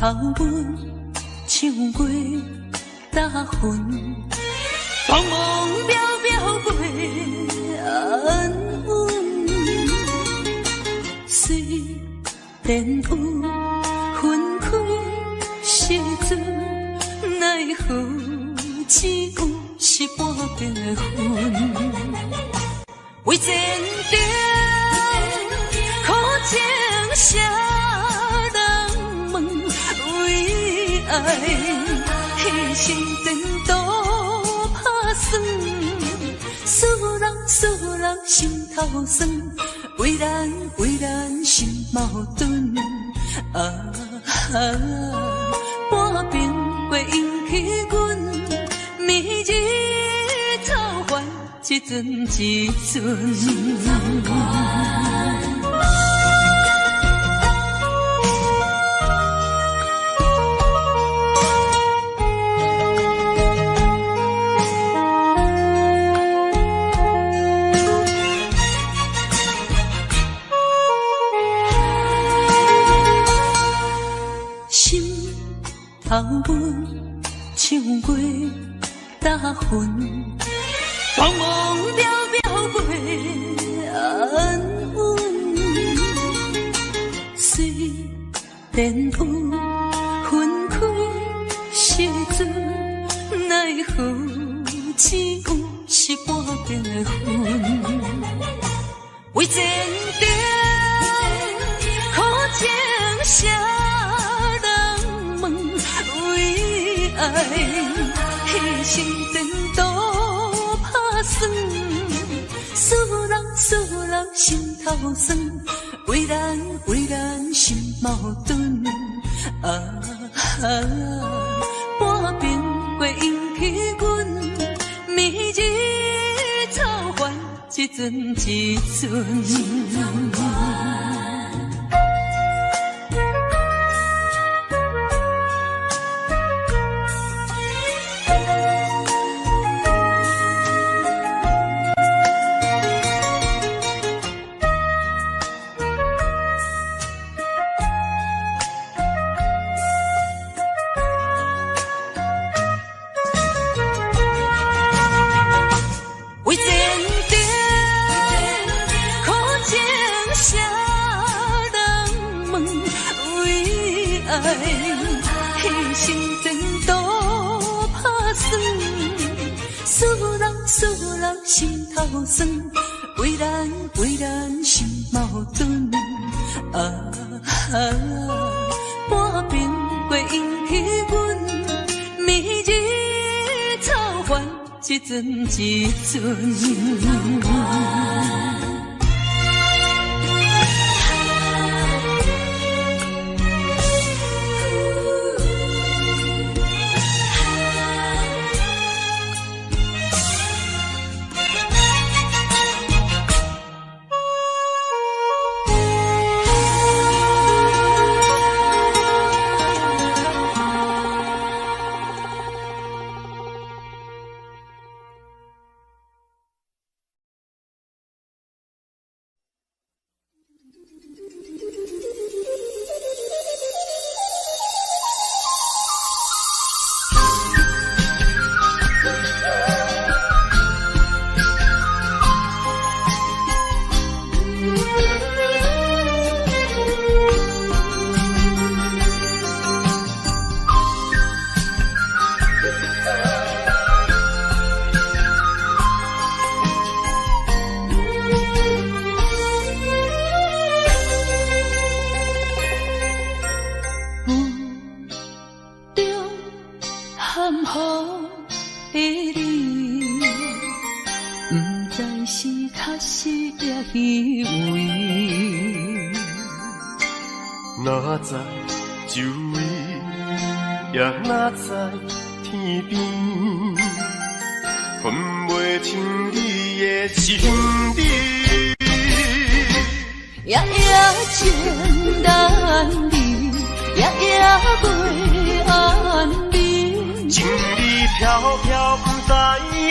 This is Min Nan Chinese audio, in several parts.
頭阮唱過大魂，茫茫渺渺袂安穩。雖然有分開時陣，奈何只有是半邊的雲。為前程，苦情誰人問？為愛犧牲前途拍算，使人使人心頭酸，為難為難心矛盾。啊，半暝過引起阮，暝日頭還一陣一陣。心頭阮唱過大魂，茫茫渺渺袂安穩。雖然有分開時陣，奈何只有是半邊的雲。為前程，苦情誰人問？為愛犧牲前途拍算，使人使人心頭酸，為難為難心矛盾。啊，半暝過引起阮，暝日頭還一陣一陣。為前程，苦情誰人問？為愛犧牲前途拍算，使人使人心頭酸，為難為難心矛盾。啊，半暝過引起阮，暝日頭還一陣一陣。哪知周圍，也哪知天邊，分袂清你的心理。夜夜情難離，夜夜袂安眠。情理飄飄不知影，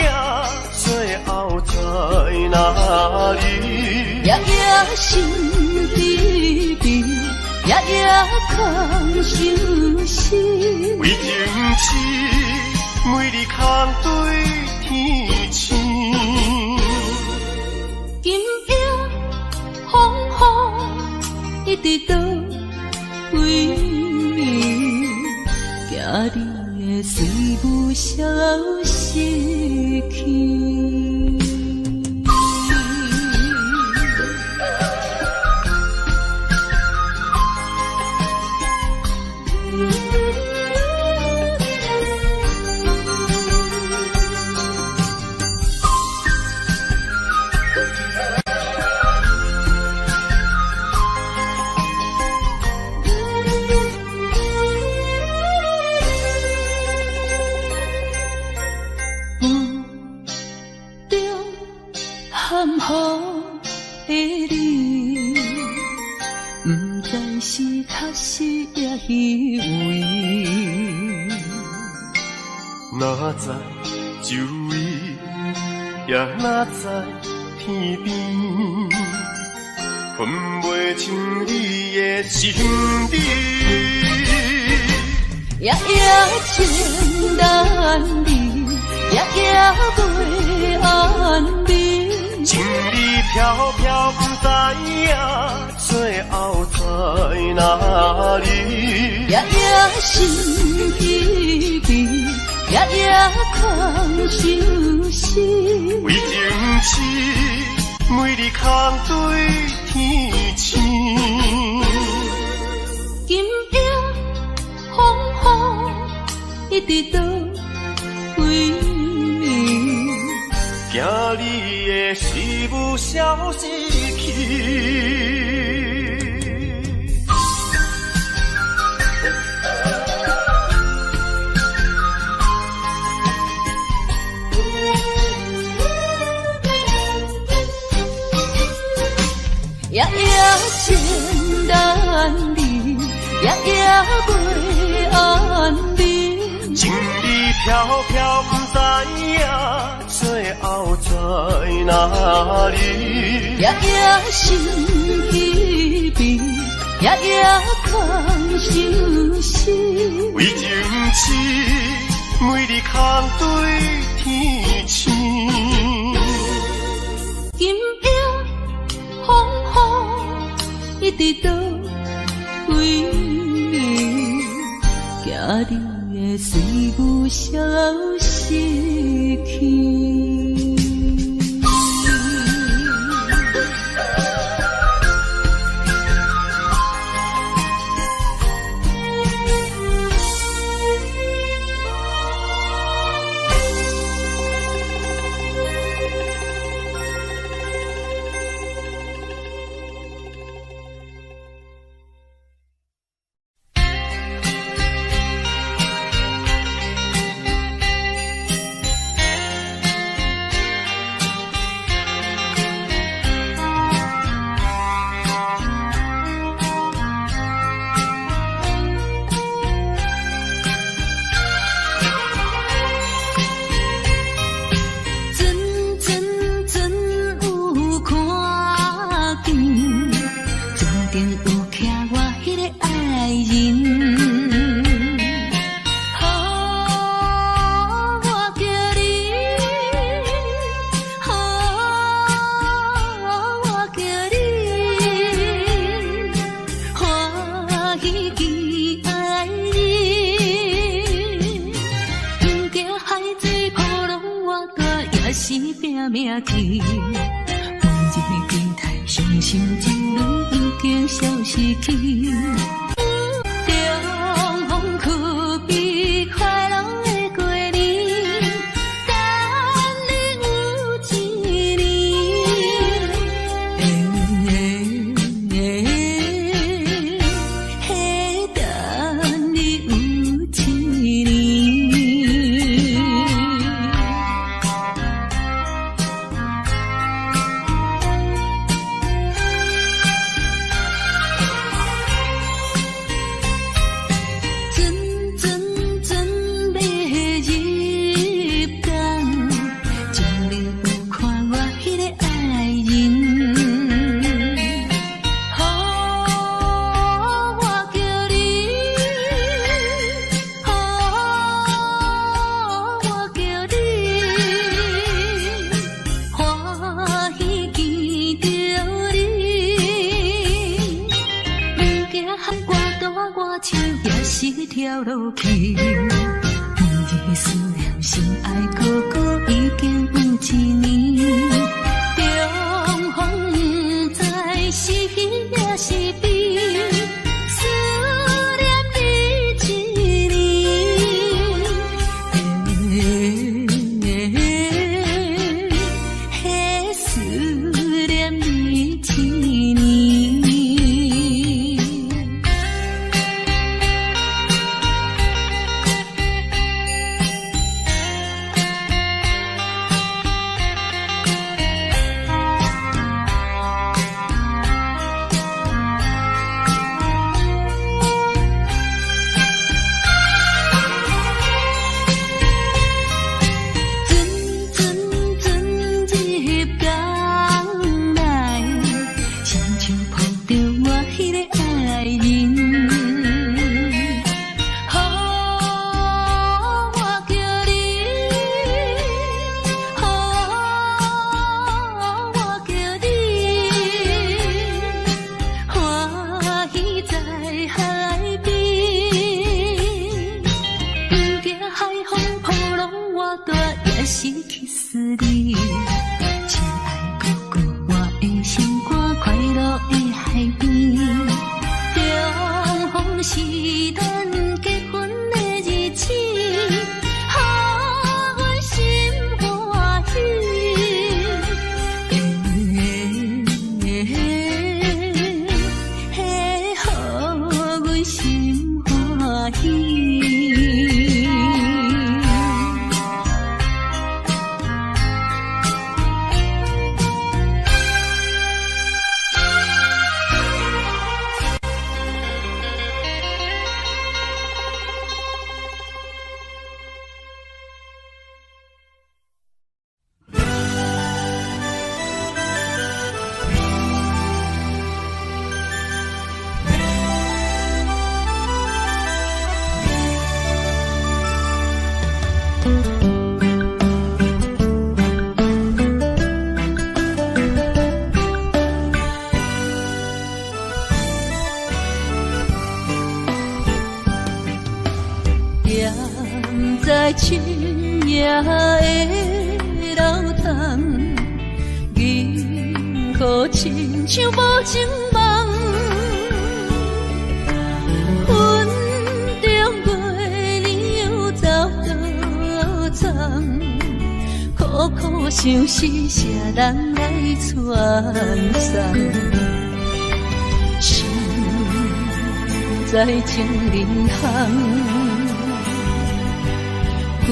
最後在哪裡？夜夜心悲悲，夜夜夜空相思。为情痴，每日空对天星。今夜风雨一直倒位，惊你会随雾消失去。哪知周围，也哪知天边，分袂清你的身边。夜夜情难离，夜夜袂安眠。情理飘飘不知影，最后在哪里？夜夜心疲疲，夜夜空相思。为情痴，每日空对天星。今夜风雨一直倒位，惊你的思雾消失去。夜夜情难离，夜夜袂安眠。情理飘飘不知影，最后在哪里？夜夜心疲疲，夜夜空相思。为情痴，每日空对天星。今夜风雨一直倒位，惊你会随雾消失去。也是跳落去。每日思念心愛哥哥已經有一年，重逢不知是喜抑是悲，思念你一年，欸，思念你一年。船船船入港內，親像抱著我彼个愛人。予我叫你，予我叫你，歡喜在海邊，不驚海風波浪偌大，也是去思你。親愛哥哥，我的心肝快樂的海邊，重逢是咱結婚的日子，予阮心歡喜。欸，予阮心歡喜。踮在深夜的樓筒，銀河親像無情夢，雲中月娘走倒藏，苦苦相思誰人來傳送？心在情人巷。旧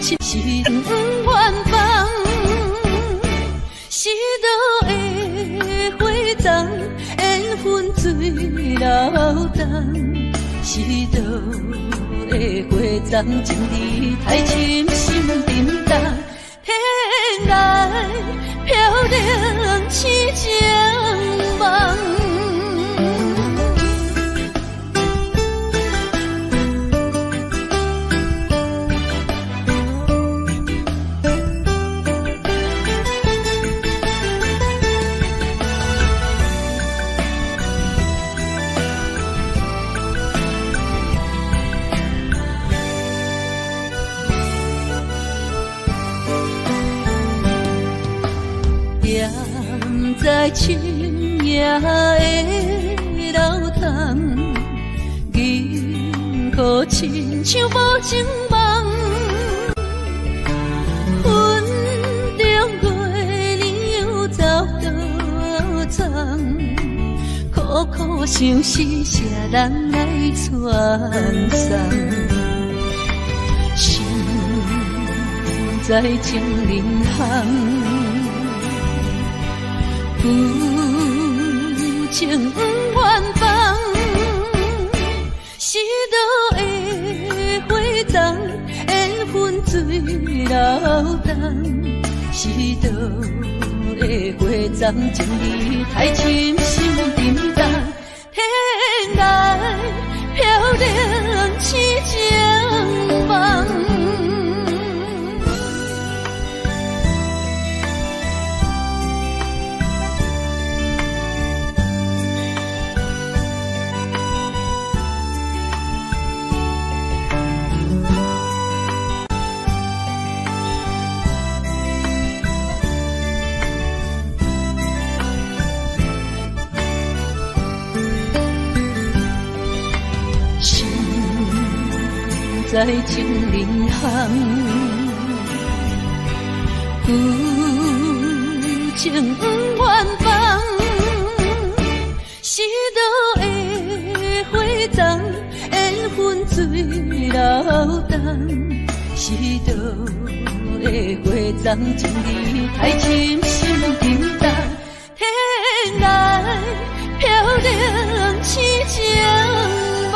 情是不願放，失落的花丛，緣分水流動。失落的花叢，情意太深心沉重，天來飄零痴情夢。踮在深夜的樓筒，銀河親像無情夢，雲中月娘走倒藏，苦苦相思誰人來傳送？心在情人巷。舊情不願放，失落的花叢，緣分水流動。失落的花叢，情意太深心沉重，天來飄零痴情夢。情人行。旧情不愿放，失落的花丛，缘分水流动。失落的花丛，情字太深心沉重。天来飘零痴情梦。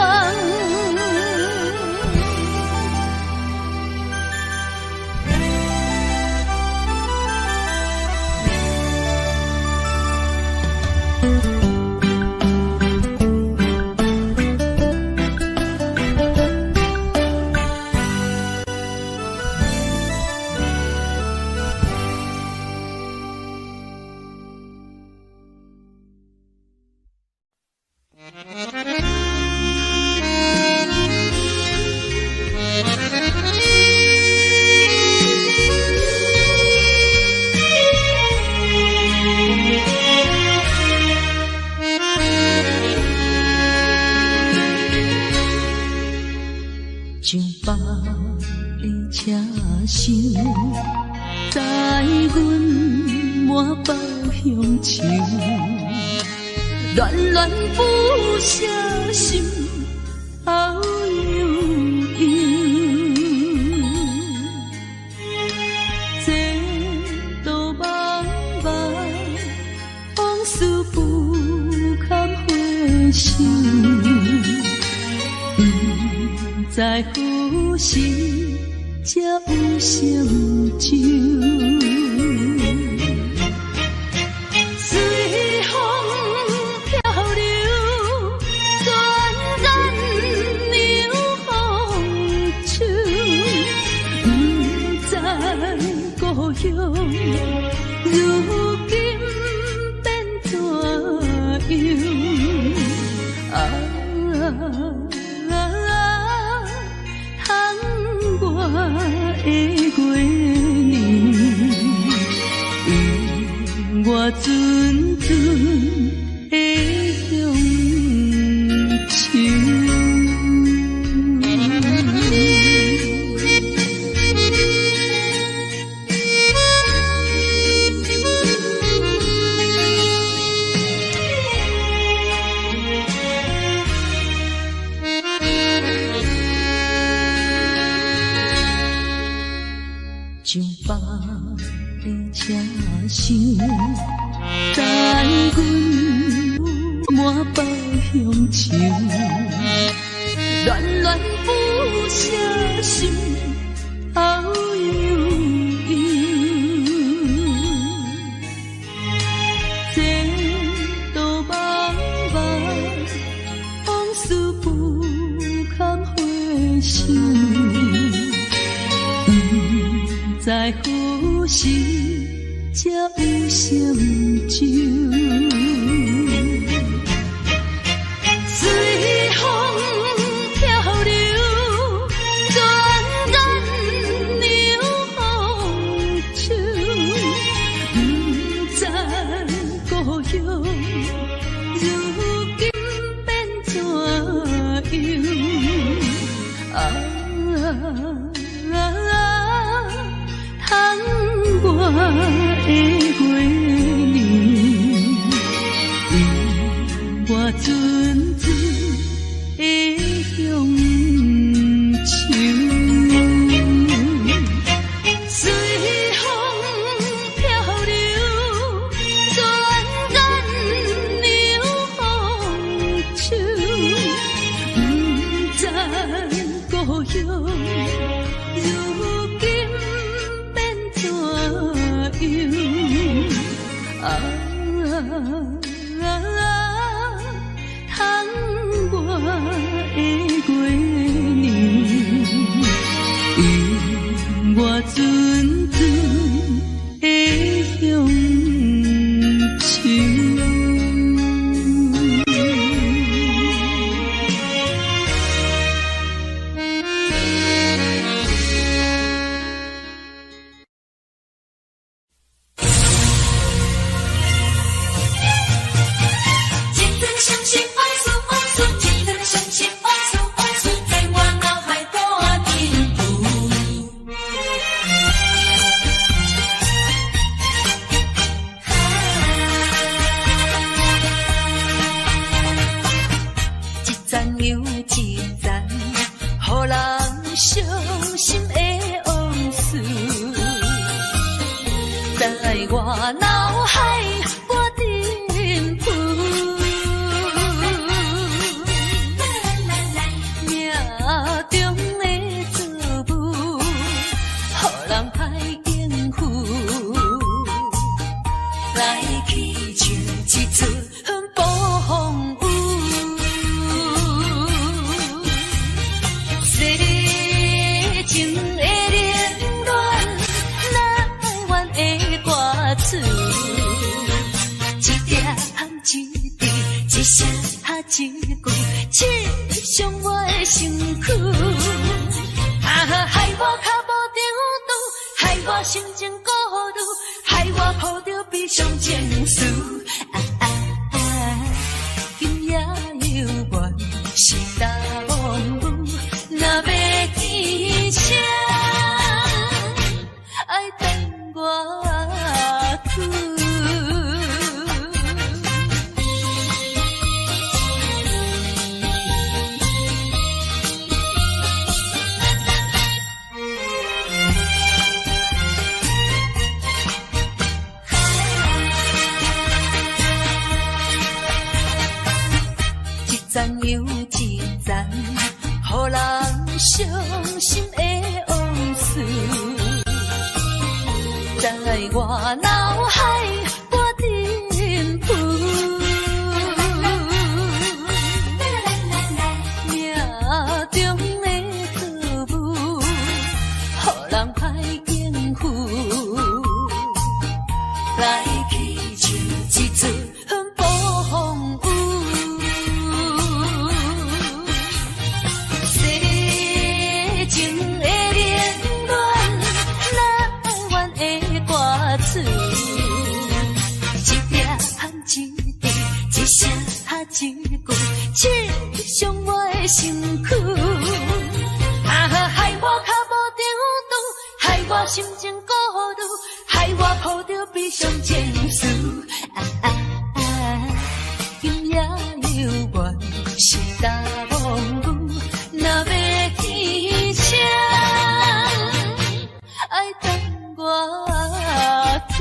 上百个车厢，载阮满腹乡愁，恋恋不舍心好悠悠。前途茫茫，往事不堪回首。不知何时才有成就。随风飘流，转眼凉风秋。不知故乡如今变怎样？啊！我的月娘，予我阵阵的乡愁。上百个车厢，载阮满腹乡愁，恋恋不舍心好悠悠。前途茫茫，往事不堪回首。不知何时才有成就。随风飘流，转眼凉风秋。不知故乡如今变怎样？啊！我的月娘，予我阵阵的乡愁。随风飘流，转眼凉风秋。不知故乡如今变怎样？啊！窗外的月娘，予我阵阵的乡愁。層又一層，予人傷心的往事，在我腦海掛振浮。命中的造物，予人歹應付，來去像一出暴風雨。世情的冷暖，哪會願的歌詞，一點一滴，一聲一句，刺傷我的身軀。啊，害我跤步長拄，害我心情顧慮，害我抱著悲傷情緒。啊啊啊！今夜猶原是大風雨，若欲見誰，愛等偌久。一層又一層，予人傷心的往事，在我腦海掛振浮。命中的造物，予人歹應付，來去像一出暴風雨。世情的冷暖，哪會願的歌詞，一點一滴，一聲一句，刺傷我的身軀。啊，害我跤步長拄，害我心情顧慮，害我抱著悲傷情緒。啊啊啊！今夜猶原是大風雨，若欲見誰，愛等偌久。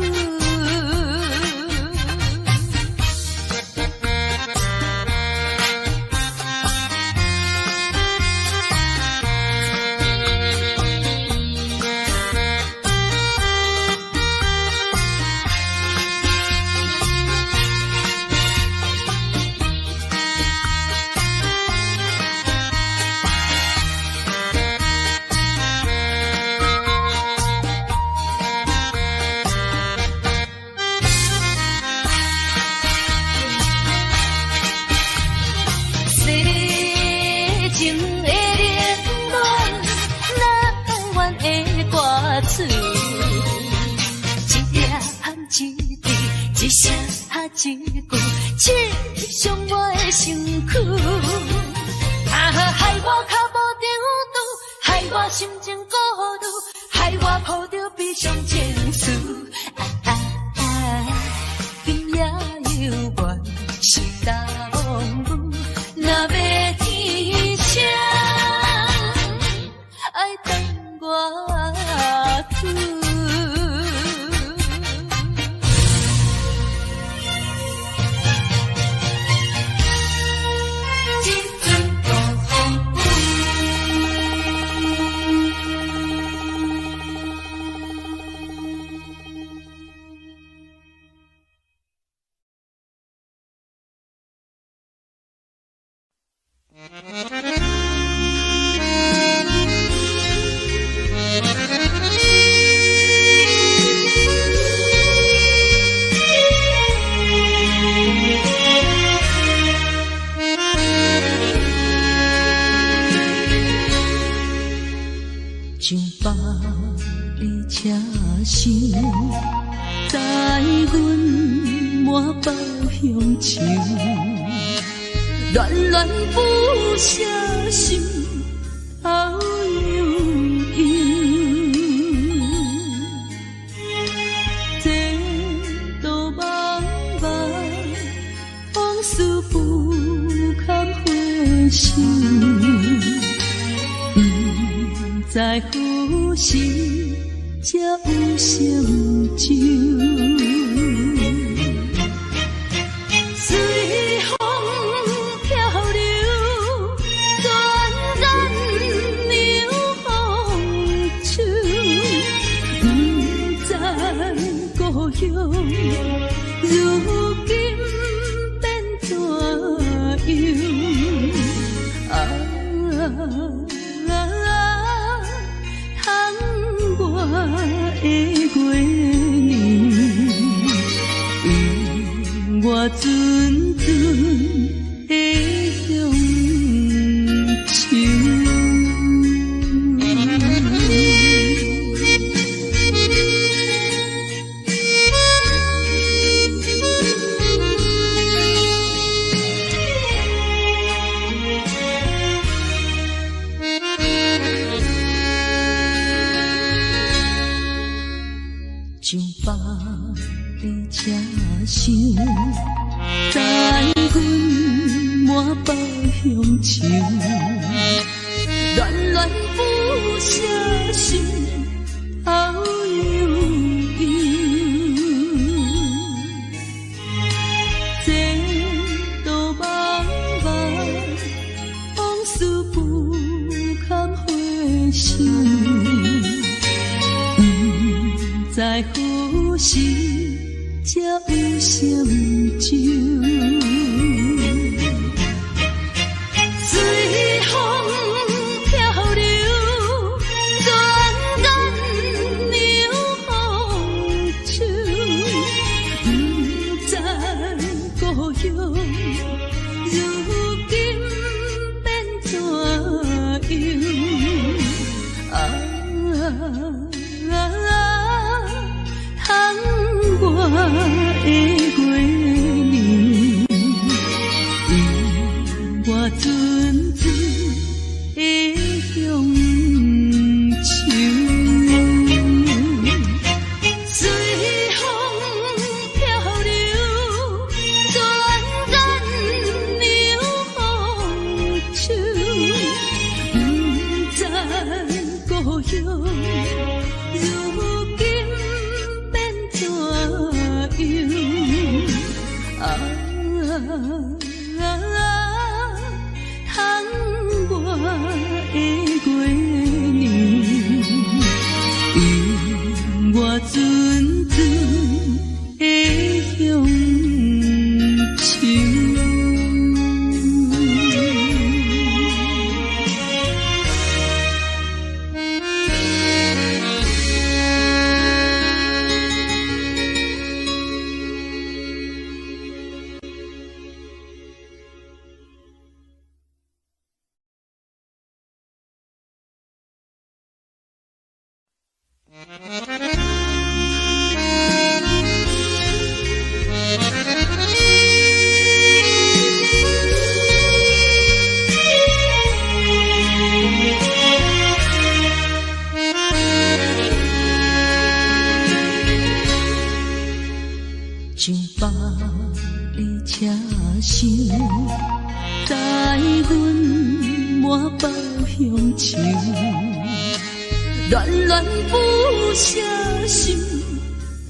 世情的冷暖，哪會願的歌詞，一點一滴，一聲一句，刺傷我的身軀。啊，害我跤步長拄，害我心情顧慮，害我抱著悲傷情緒。啊啊啊！今夜猶原是大風雨，若欲見誰，愛等偌久。一阵暴风雨。上百个车厢，载阮满腹乡愁，恋恋不舍心头悠悠。前途茫茫，往事不堪回首。愁，毋知何時才有成就。隨風飄流，轉眼涼風秋，毋知故鄉如今變怎樣？啊，窗外的月娘，予我陣陣的鄉愁。上北的車廂，載阮滿腹鄉愁，戀戀不捨心頭悠悠。前途茫茫，往事不堪回首。毋知何時才有成就。隨風飄流，轉眼涼風秋，毋知故鄉如今變怎樣？啊，窗外的月娘，予我陣陣的鄉愁。隨風飄流，轉眼涼風秋，毋知故鄉如今變怎樣？啊，窗外的月娘，予我陣陣的鄉愁。上北的車廂，載阮滿腹鄉愁，戀戀不捨心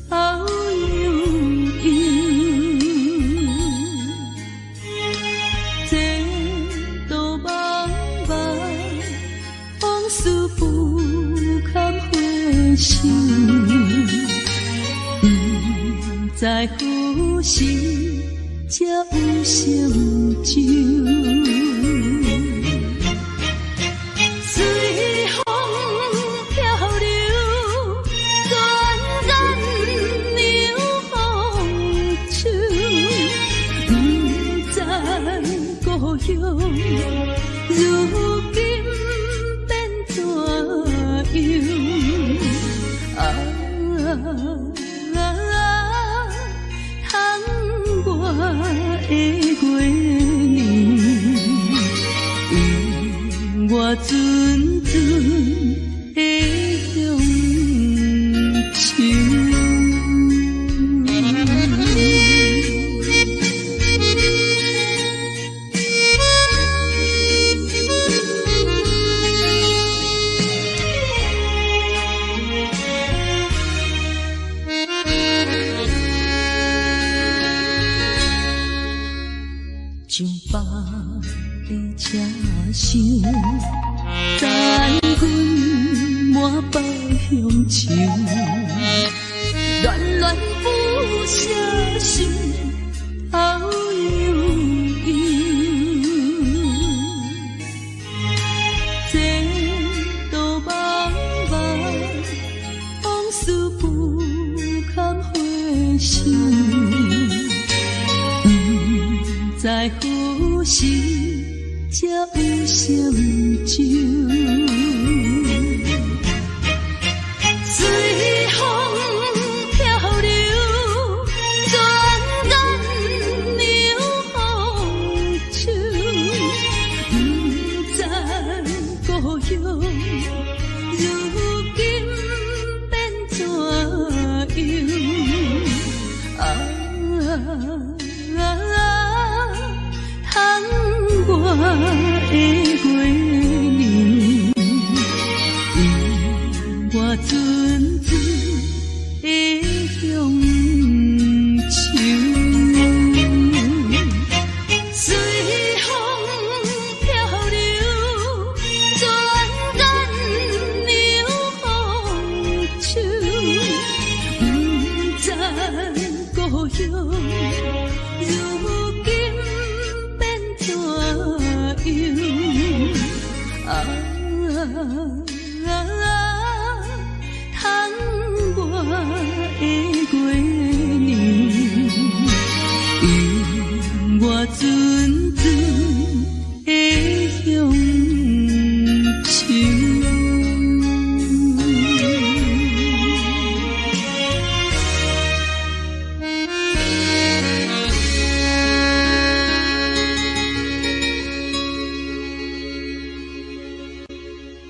頭悠悠。前途茫茫，往事不堪回首。毋知何時才有成就。隨風飄流，轉眼涼風秋，毋知故鄉如今變怎樣？啊，窗外的月娘，予我陣陣的鄉愁。想，知阮滿腹鄉愁，恋戀不捨心頭悠悠。前途茫茫，往事不堪回首，不知何時才有成就。隨風飄流，轉眼涼風秋，不知故鄉如今變怎樣？啊啊，窗外的月娘，予我陣陣的鄉愁。隨風飄流，轉眼涼風秋，不知故鄉如今變怎樣？啊啊，窗外的月娘，予我陣陣的鄉愁。啊，水的满目的伤心无奈，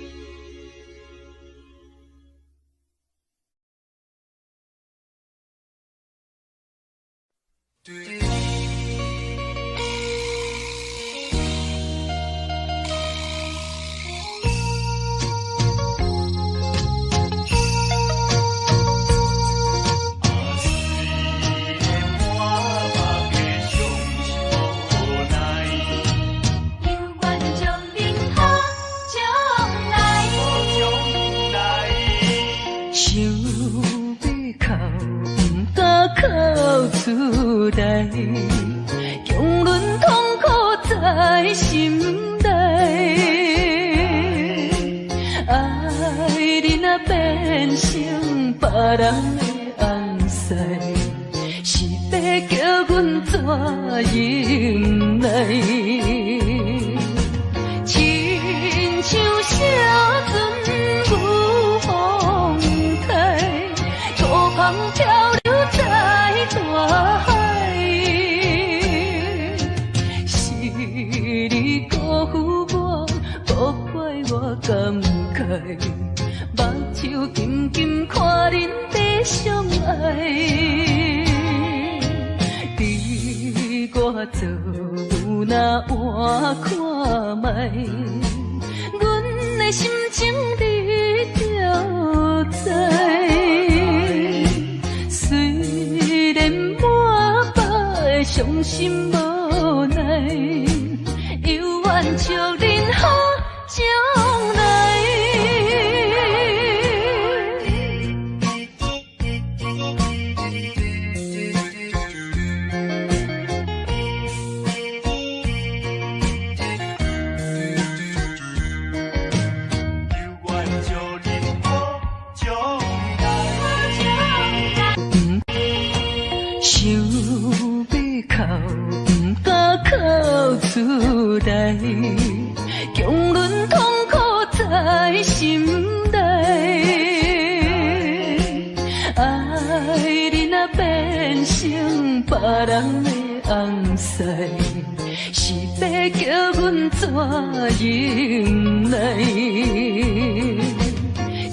犹原祝恁好将来。将来。想欲哭，毋敢哭出來，強忍痛苦在心內。愛你若變成別人的翁婿，是欲叫阮怎忍耐？親像小船遇風台，孤帆漂流在大海。是你辜負我，無怪我感慨，目睭金金看恁在相愛。你我做有哪換看覓，阮的心情你著知。雖然滿腹的傷心無奈，猶願祝恁好將來。犹原祝恁好将来。想欲哭，毋敢哭出來，強忍痛苦在心內。愛你若變成別人的翁婿，是欲叫阮怎忍耐？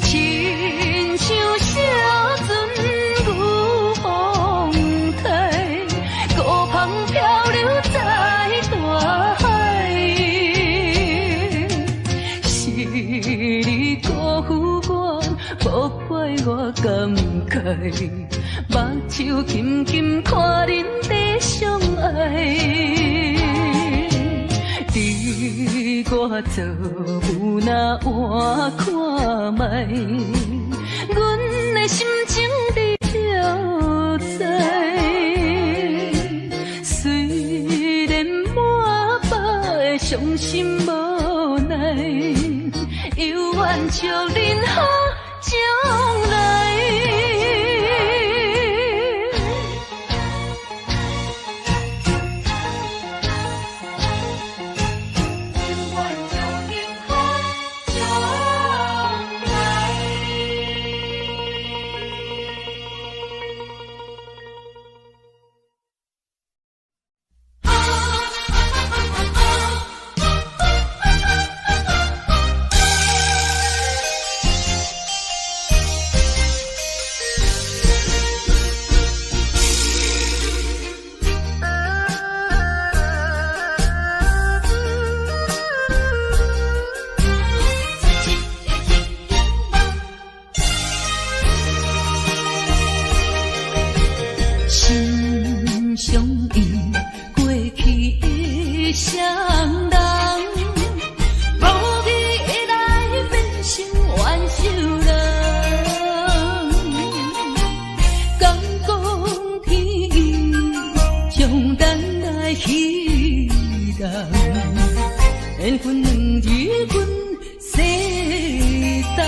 親像小船遇風台，孤帆漂流在大海。是你辜負我，無怪我感慨，目睭金金看恁在相愛。你我做母若换看覓，阮的心情你著知。雖然滿腹的傷心無奈，猶願祝恁好將來。心相印，過去的雙人，無義會來變成冤仇人。敢講天意將咱來戲弄，緣分兩字阮世重。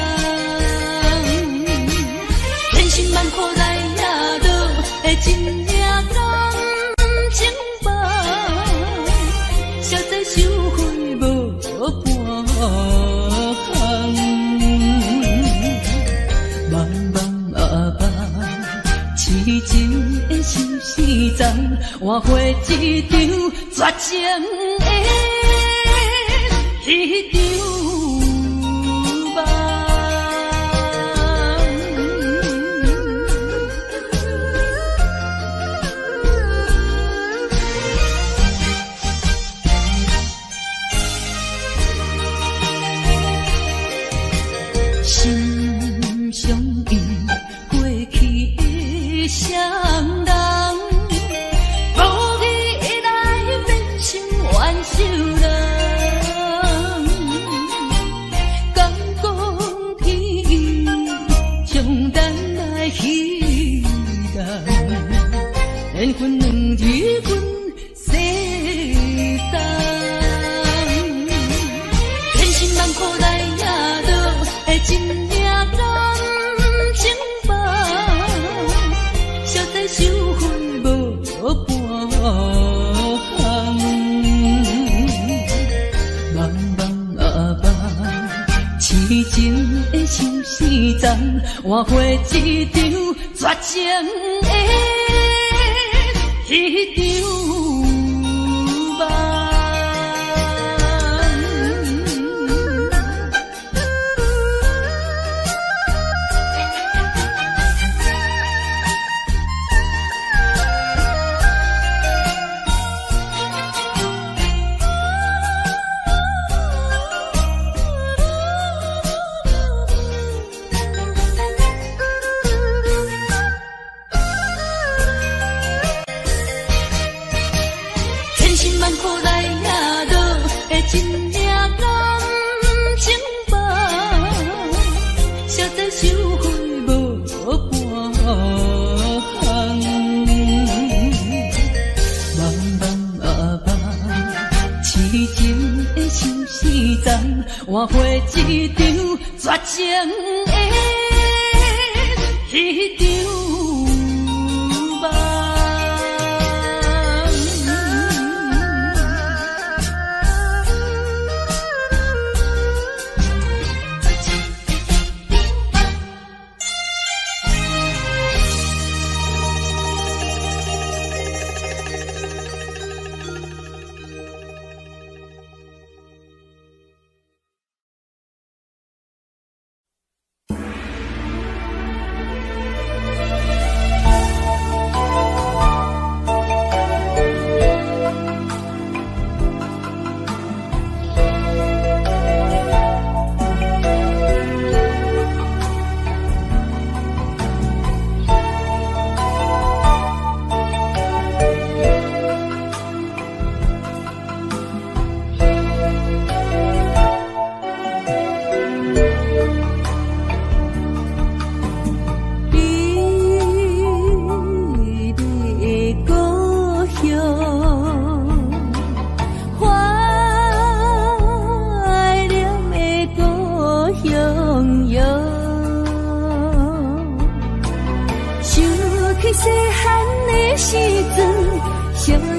千辛萬苦來也落的一領感情夢，誰知收回無半項。茫茫啊茫，痴情的相思重，換回一場絕情的彼場夢。心相印，過去的雙人，無義會來變成冤仇人。敢講天意將咱來戲弄，緣分兩字阮世重。千辛萬苦來也落的一領感情夢，誰知收回無半項。茫茫啊茫，痴情的相思重，換回一場絕情的彼場夢。千辛萬苦來也落的一領感情夢，誰知收回無半項。茫茫啊茫，痴情的相思重，換回一場絕情的彼場夢。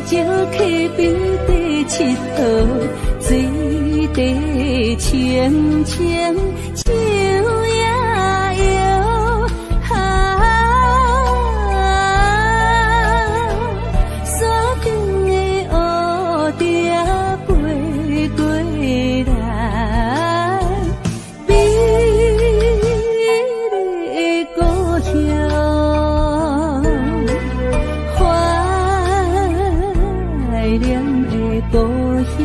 石溪边伫𨑨迌，水底清清像夜摇。啊，山顶的乌蝶飞过来，美丽的故乡，怀念的故乡。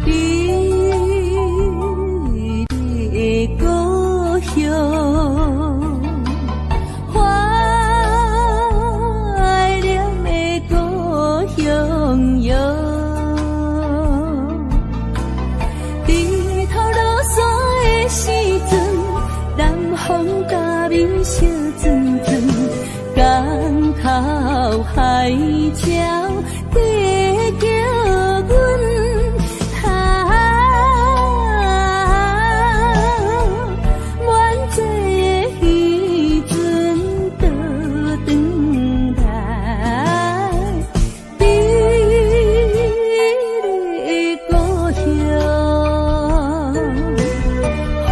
美丽的故乡，怀念的故乡哟。日头落山的时阵，南风甲面相阵阵，江头海鸟在叫阮。啊，满载的渔船倒转来，美丽的故乡，怀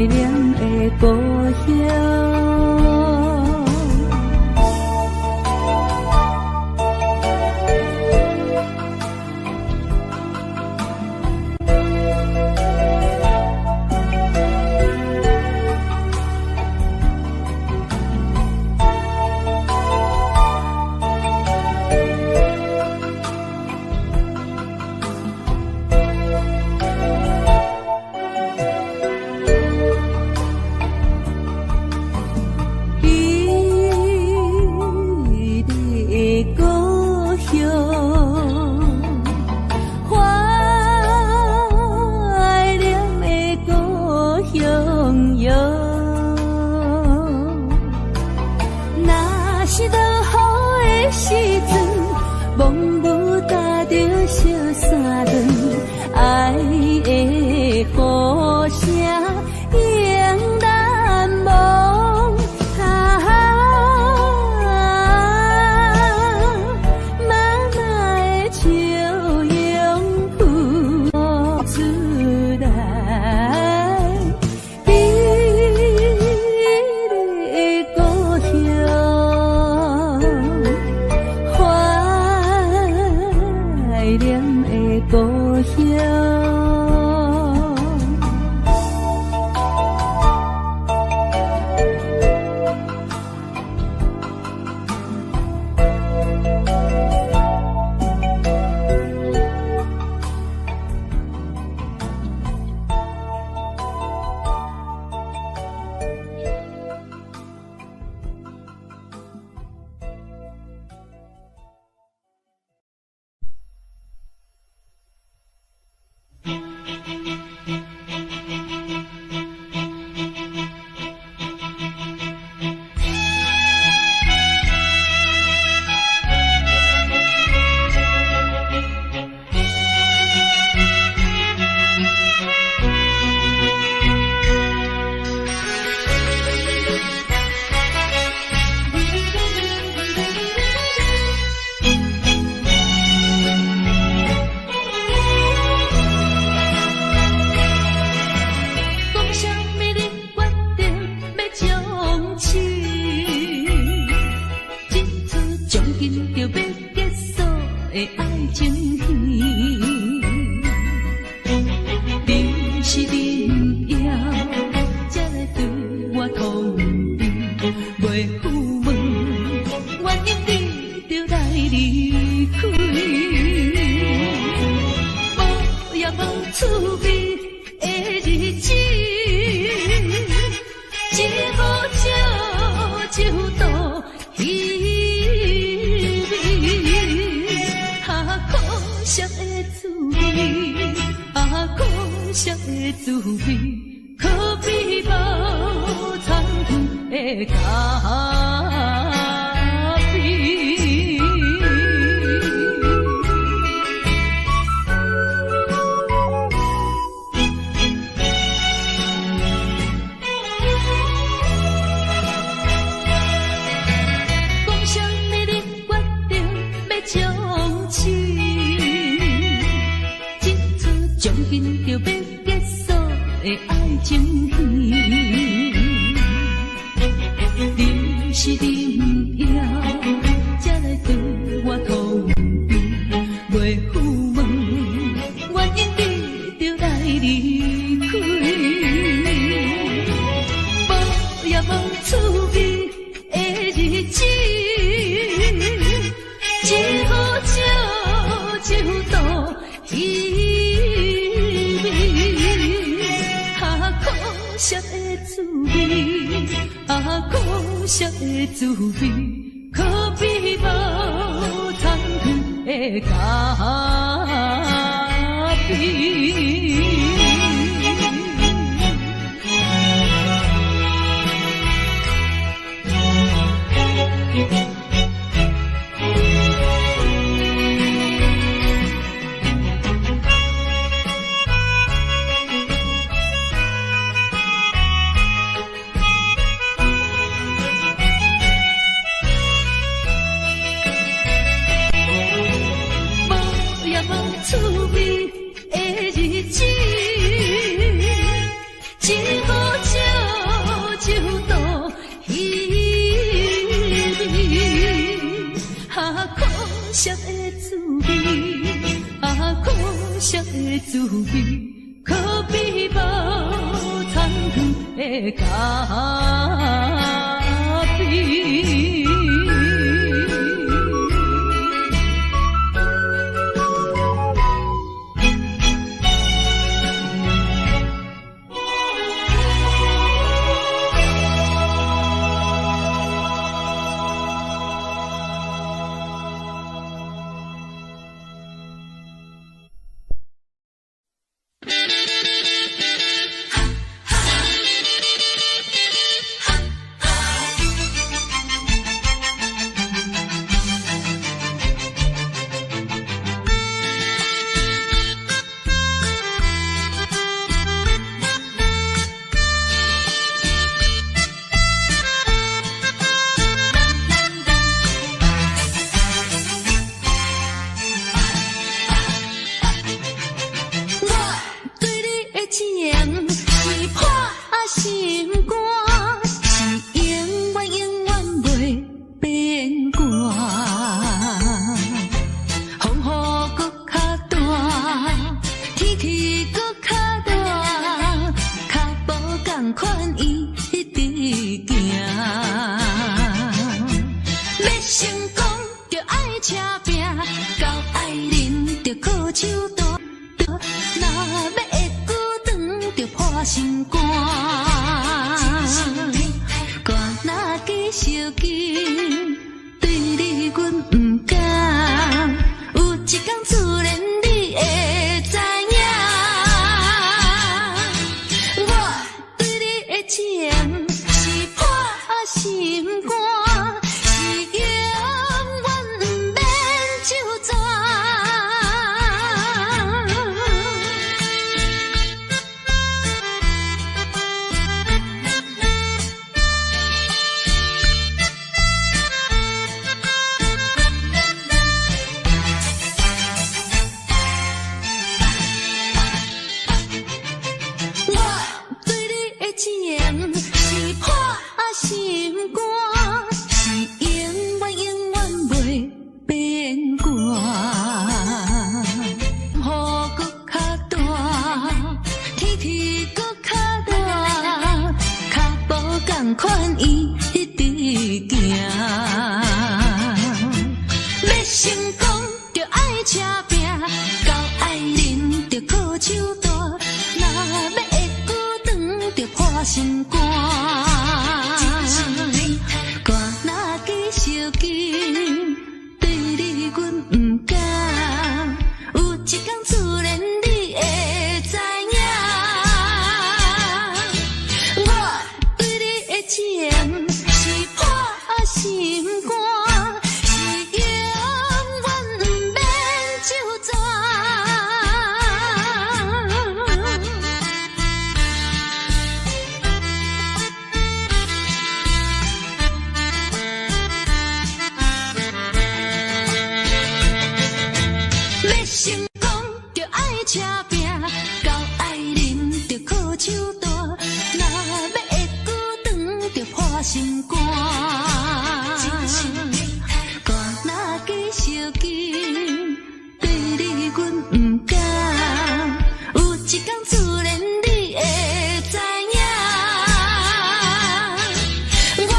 念的故乡。美丽的故乡，怀念的故乡哟。若是落雨的时阵，蒙雾搭著小三轮，爱的雨声永难忘。啊，妈妈的笑容浮出来，美丽的故乡，怀念的故乡。讲啥物你决定欲从此，这出将近就欲结束的爱情戏，你是恁枵，才来对我通知，袂赴问，原因你就来离开，无也无趣味的日子，一无少就倒彼。惜的滋味，可比無餐的咖啡。讲啥物你决定欲终止，这出将近著欲结束的爱情戏，你是你毋晓，才来对我逃避，袂赴问原因你著来离开，无也无滋味的日子，只好借酒度彼味。啊，可惜的滋味，啊，可惜的滋味，可比無餐的咖啡。无也無滋味的日子，只好借酒度彼味。啊，可惜的滋味，啊，可惜的滋味，可比無餐的咖啡。我對你的情是破心肝，是永遠永遠袂變卦。風雨閣較大，天氣閣較熱，跤步仝款伊一直行。欲成功就愛車拚，交愛人就靠手段。若欲會久長，就破心肝。肝若支相近，對你阮毋甘。有一天自然你會知影，我對你的情是破心肝，是永遠毋免手逝。我對你的情是破心肝，是永遠永遠袂變卦。雨閣較大，天氣閣較熱，跤步仝款伊一直行。欲成功就愛車拚，交愛人就靠手段。若欲會久長，就破心肝。肝若支相近，對你阮毋甘。有一天自然你會知影。一工自然你會知影。我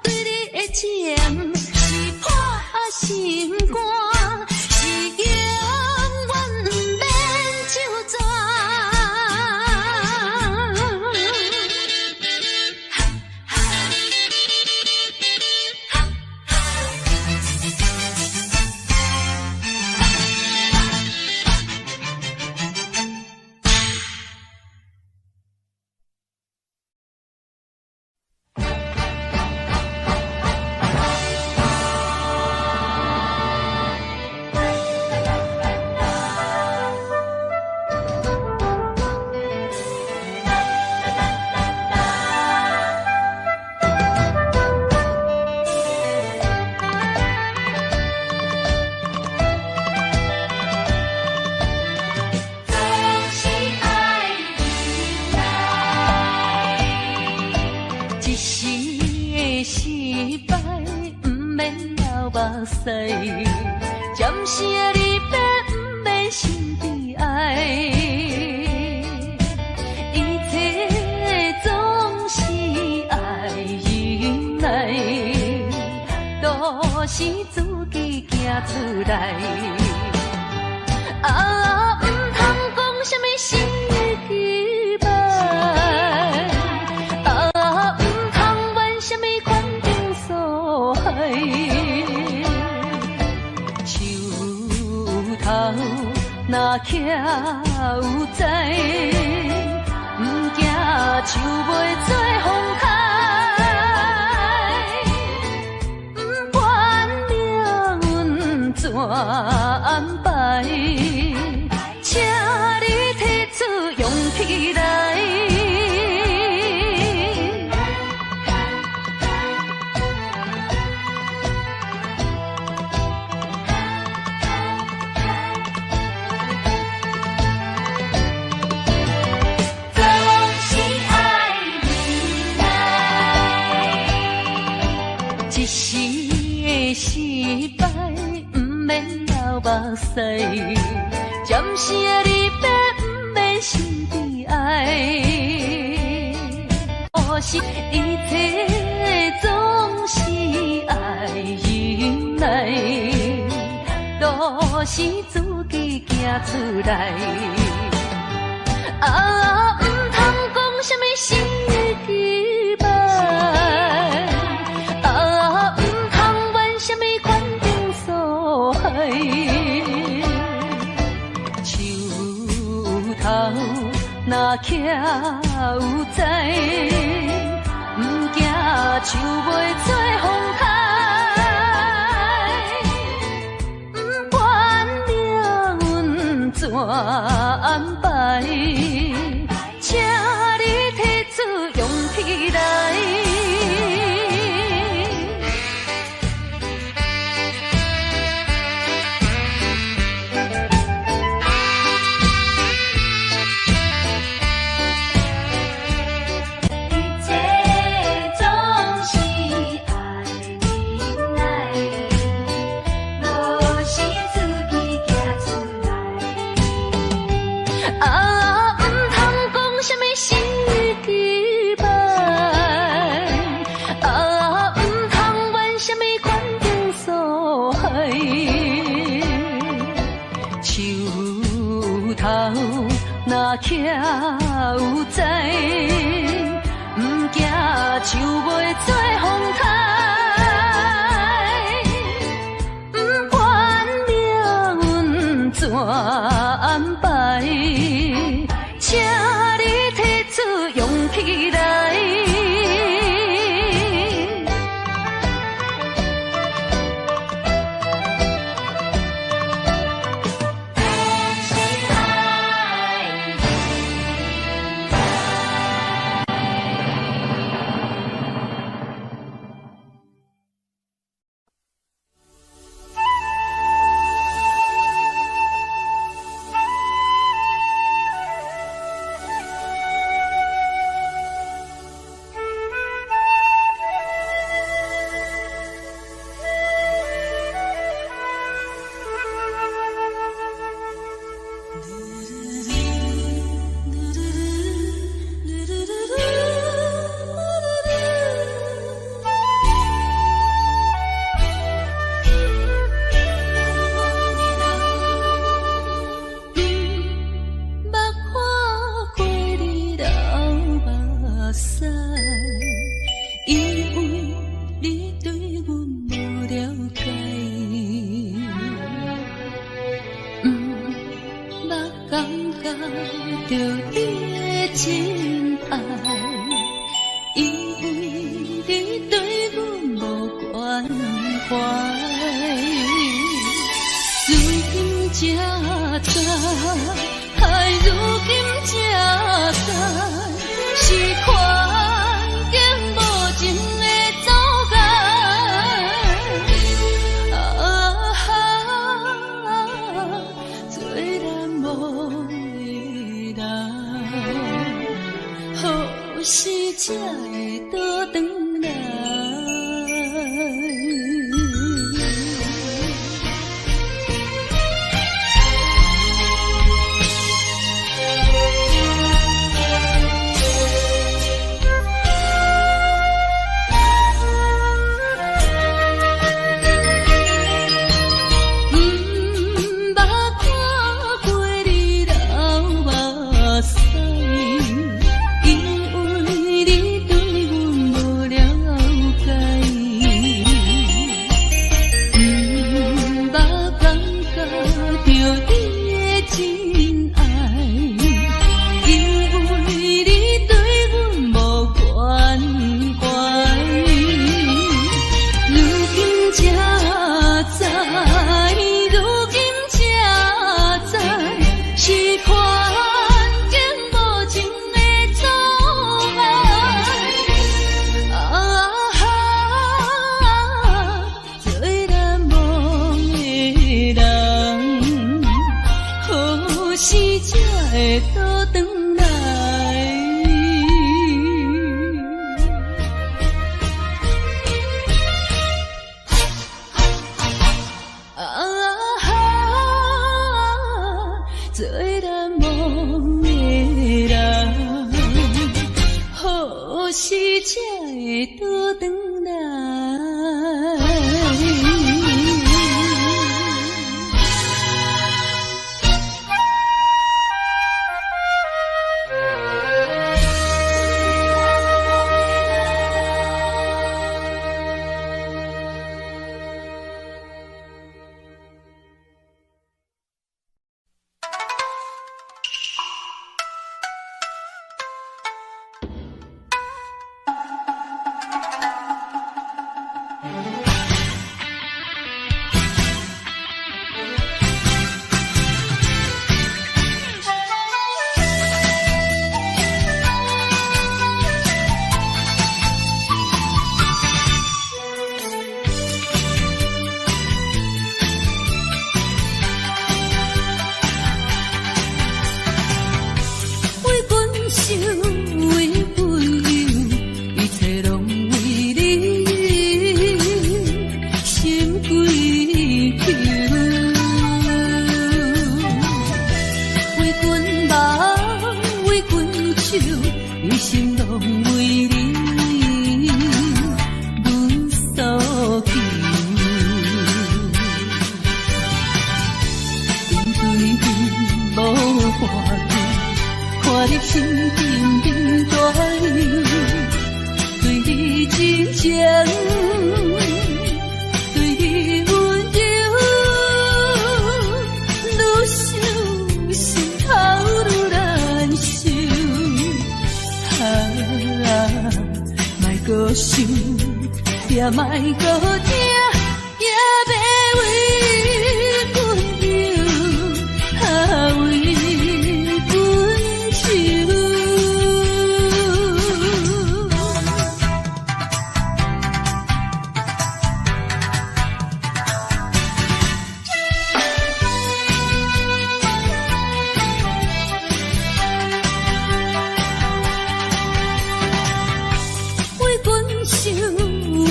對你的情是破心肝，是永遠毋免手逝。總是愛忍耐，一時的失敗，毋免流目屎，暫時的離別，毋免心悲哀。一切總是愛忍耐，都是自己行出來。啊，毋通講啥物死乞白，啊，毋通怨啥物環境所害。樹頭若徛有知，毋驚樹袂做風颱。不管命運怎安排，請你提出勇氣來。總是愛忍耐，一時的失敗，毋免流目屎，暫時的離別，毋免心悲哀。可是一切總是愛忍耐，都是自己行出來。啊，毋通講啥物死乞白，啊，毋通怨啥物環境所害。樹頭若徛有知，毋驚樹袂做風颱。不管命運怎安排，請你提出勇氣來。一切總是愛忍耐，路是自己行出來。啊，毋通講啥物死乞白，啊，毋通怨啥物環境所害。樹頭若徛有知，毋驚樹袂做風颱。不管命運怎安排，請你提出勇氣來。總是愛忍耐。屎，因為你對阮無了解，毋捌感覺著你的真愛，因為你對阮無關懷。如今才知，唉，如今才知，是環境無情的阻礙。啊，最難忘的人，何時才會倒轉來？毋捌看過你流目屎，因為你對阮無了解。毋捌感覺著你的真愛，因為你對阮無關懷。如今才知，如今才知，是環境無情的阻礙。啊，最難忘的人，何時才會倒轉來？啊，最難忘的人，何時才會倒轉來？為君想，為君憂，一切攏為你心跪求。為君望，為君手，一心攏為你無所求。面對面無話句，看你心緊緊大憂，對你真情，對你溫柔，愈想心頭愈難受。啊，莫閣想，也莫閣聽，也欲為君憂，啊，為君愁。為君想，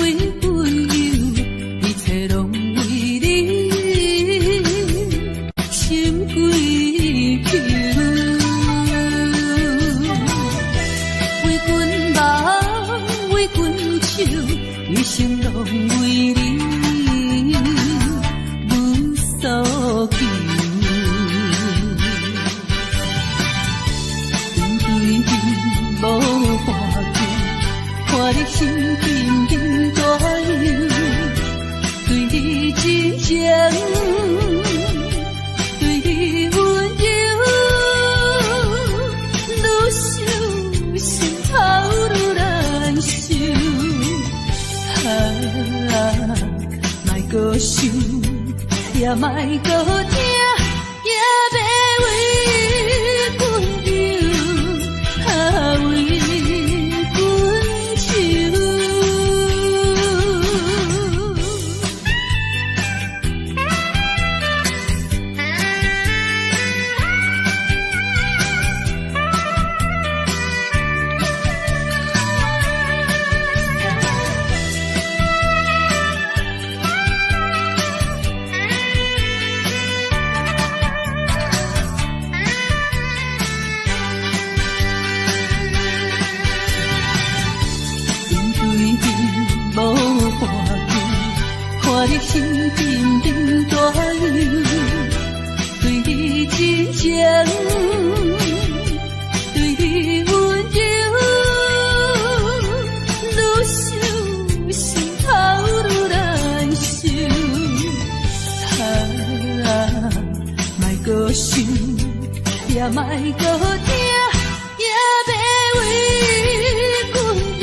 為君憂，心沉沉大憂，對你真情，對你溫柔，愈想心頭愈難受。啊，莫閣想，也莫閣聽，也欲為君憂，啊，為君愁。面對你無半句，看你心沉沉大憂，對你真情，對你溫柔，愈想心頭愈難受。啊，莫閣想，也莫閣聽，也欲為君憂，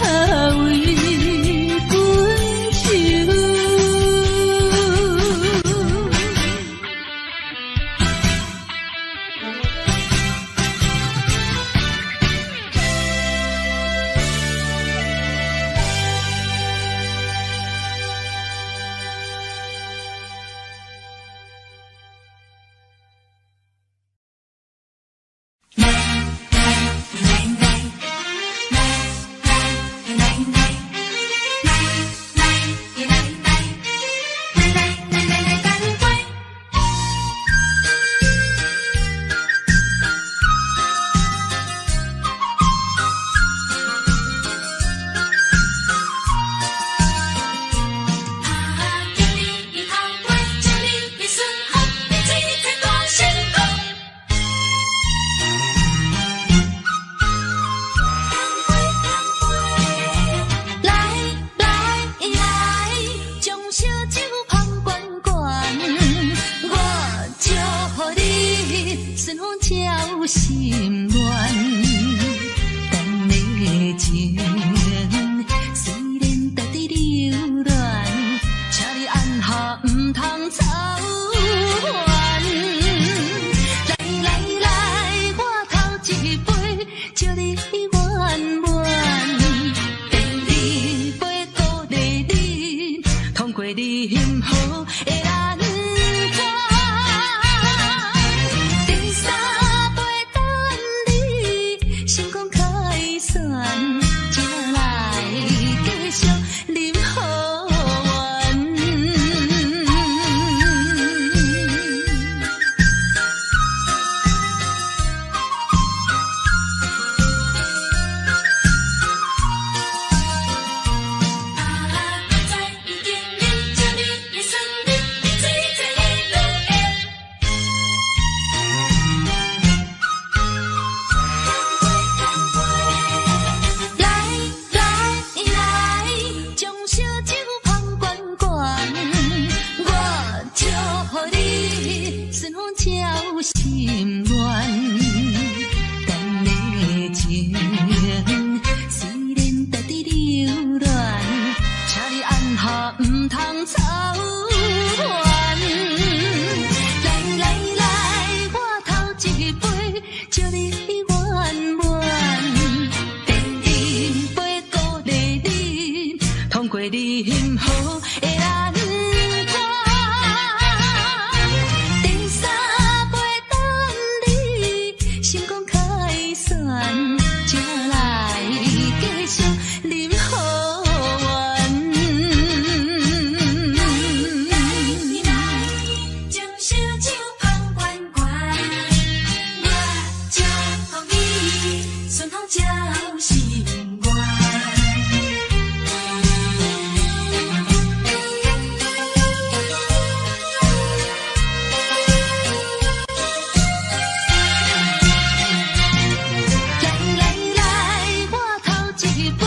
啊，為君愁。來來來，將燒酒捧懸懸，我祝予你順風照心願。咱的情雖然值得留戀，請你按下毋通走遠。來來來，我頭一杯，祝你圓滿。第二杯鼓勵你，通過任何的難關。第三杯等你成功凱旋，才來繼續啉好緣。來來來，將燒酒捧懸懸，我祝予你順風照心願。咱的情雖然值得留戀，請你按下毋通走遠。來來來，我頭一杯，祝你圓滿。第二杯鼓勵你，通過任何的難關。第三杯等你成功凱旋，才來繼續啉好緣。將燒酒捧懸懸，我祝福你順風照心願。來來來，我頭一杯，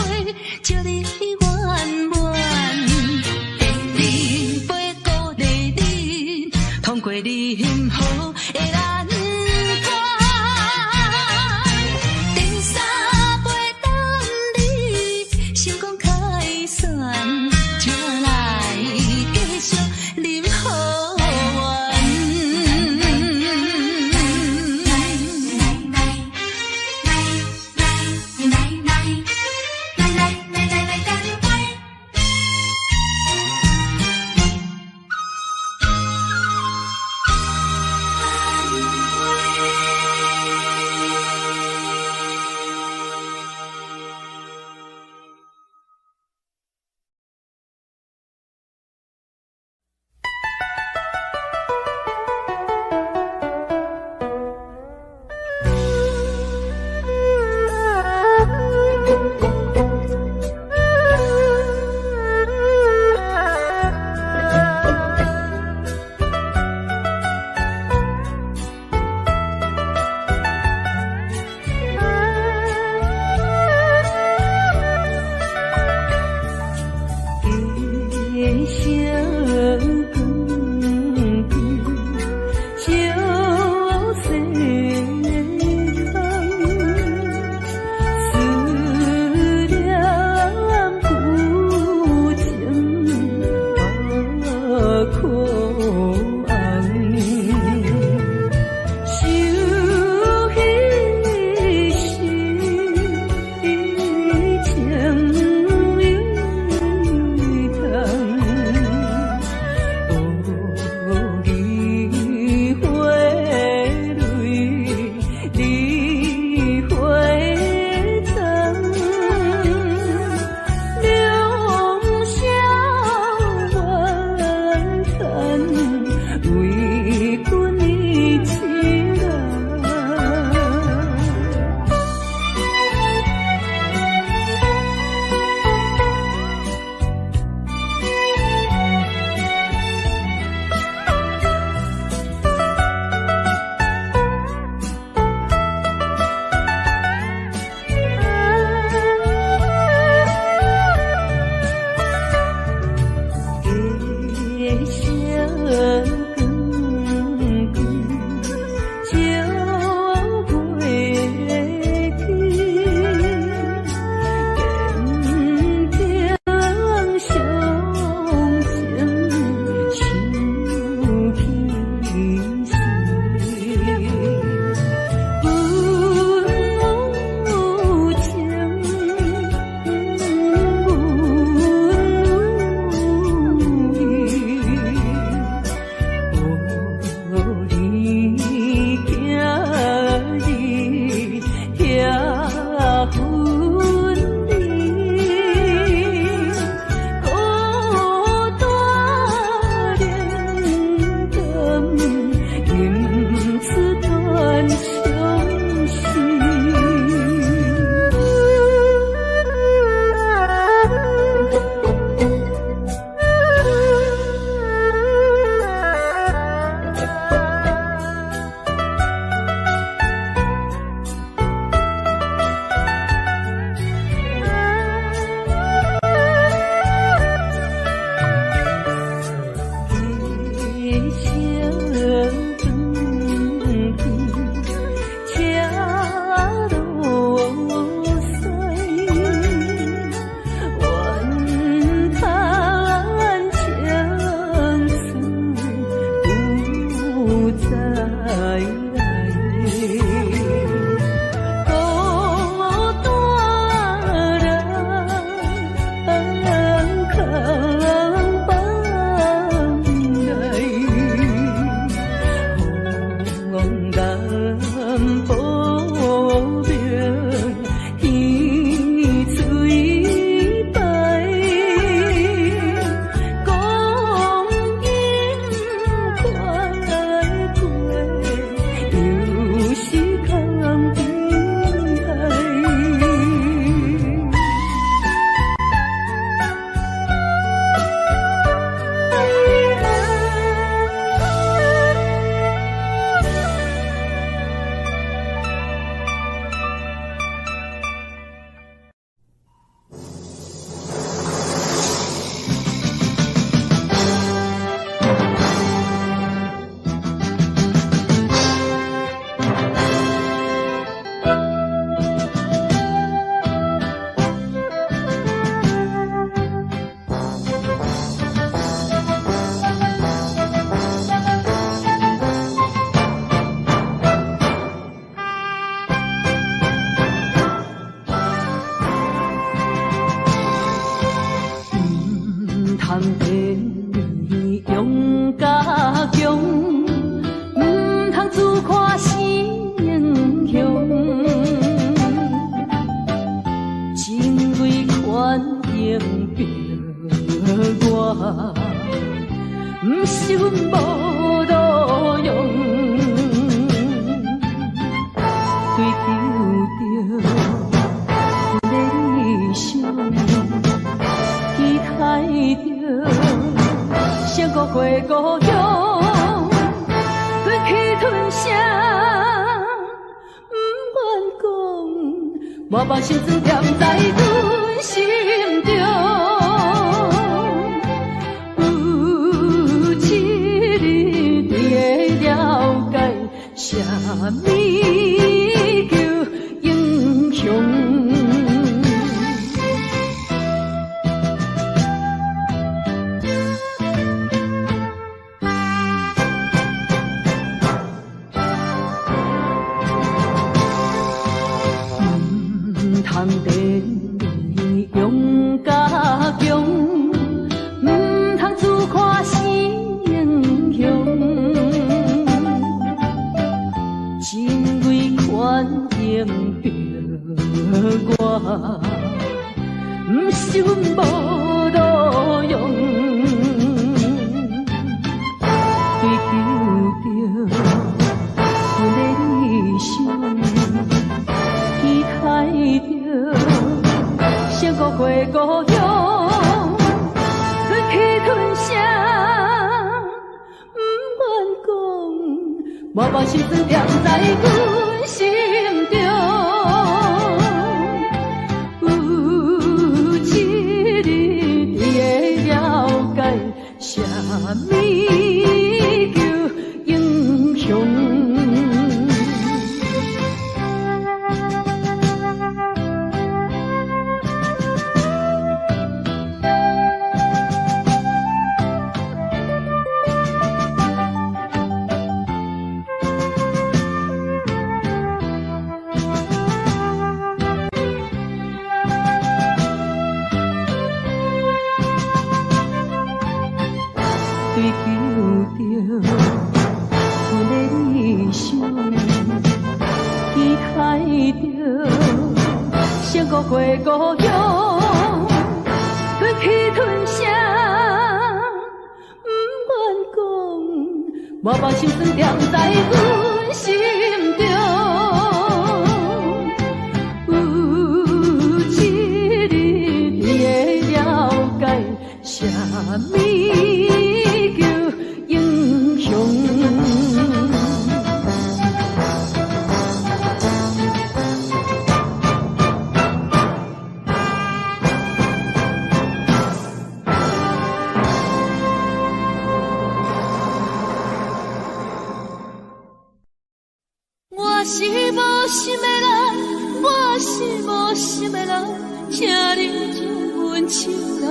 通等你勇甲强，毋通自看是英雄。情为款应着我，毋是阮无路用，追求著阮的理想，期待著胜过回故乡，忍气吞声，毋愿讲，我把心酸踮在阮心中。有一日你会了解，啥物叫英雄。毋通等你勇甲强，毋通自看是英雄。情为款应着我，毋是阮无路用，追求著阮的理想，期待著胜过回故乡，忍气吞声，毋愿讲，我把心酸踮在阮心中。有一日你会了解，啥物叫英雄。追求著阮的理想，期待著胜过回故乡，忍气吞声，毋愿讲，我把心酸踮在阮心中。有一日你会了解，啥物叫英雄。我是無心的人，我是無心的人，請你將阮手來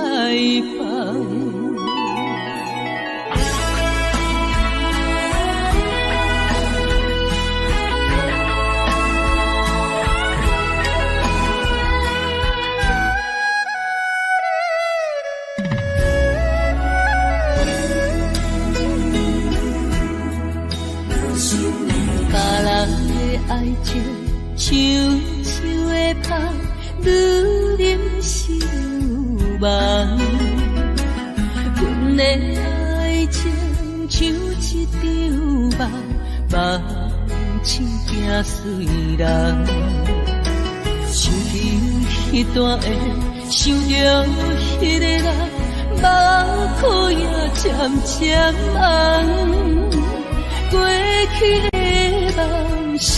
放。別人的愛情像树的香，愈啉是愈茫。阮的爱情像一场梦，梦醒惊随人。想起彼段的，想著彼个人，目眶也渐渐红。过去的梦是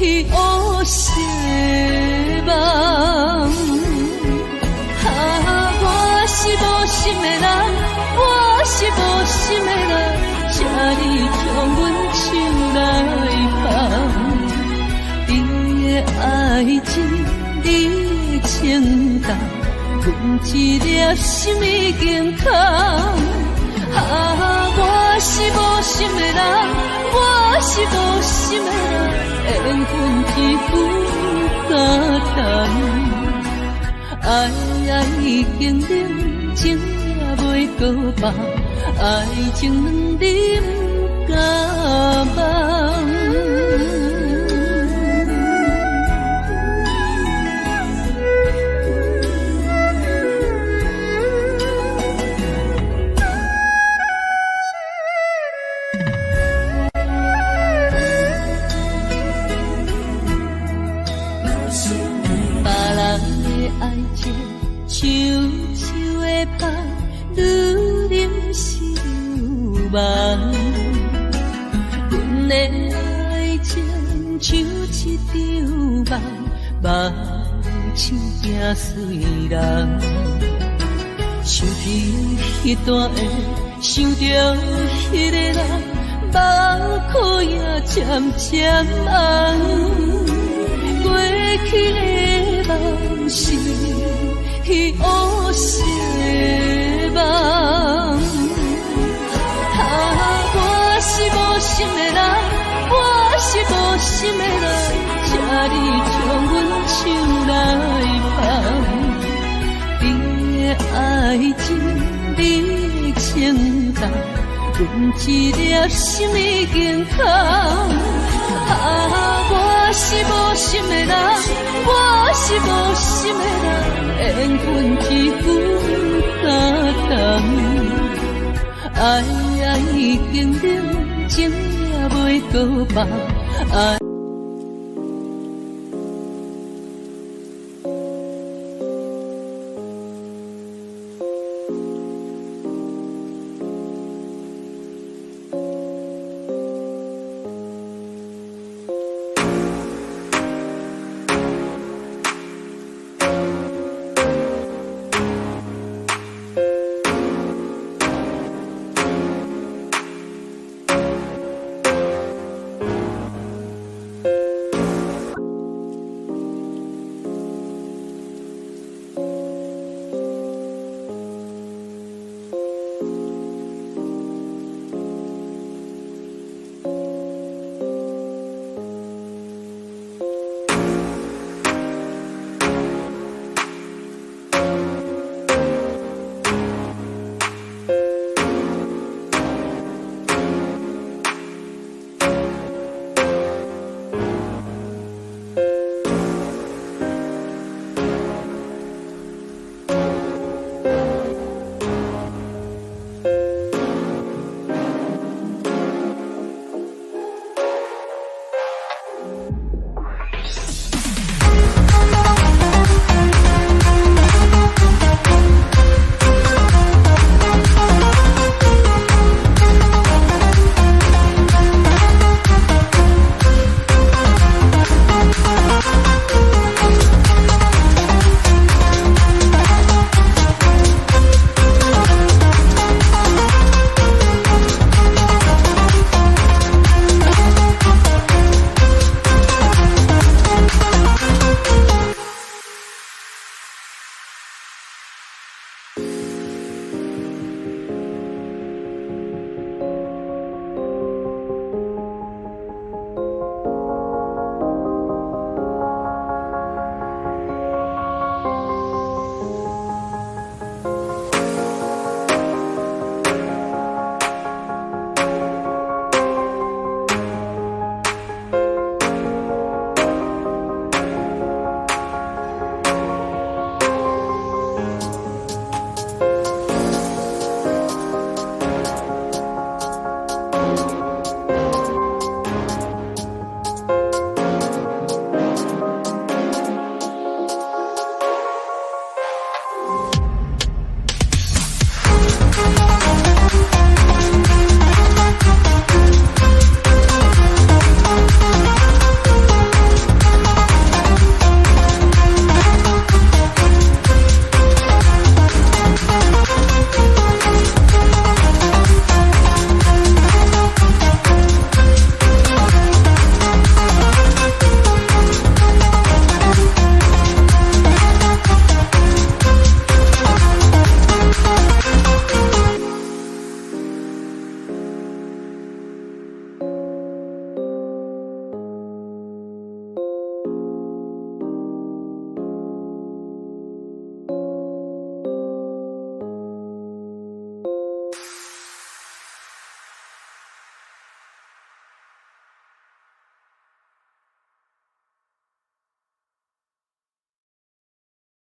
乌色梦。啊，我是无心的人，我是无心的人，请你将阮手来放。你的爱情，你的情重，阮一粒心已经空。啊，我是無心的人，我是無心的人，緣分一分加淡。愛已經冷，情也無袂告白，愛情兩字毋敢放。別人的愛情像樹的香，愈啉是愈茫。阮的愛情像一場夢，夢醒驚隨人。想起彼段的，想著彼个人，目眶也渐漸紅。過去的夢是彼烏色的夢。啊，我是無心的人，我是無心的人，請你將阮手來放。你的愛情，你的情重，阮一粒心已經空。啊，我是無心的人，我是無心的人，緣分一句不敢當。愛已經冷，情也袂閣放。愛。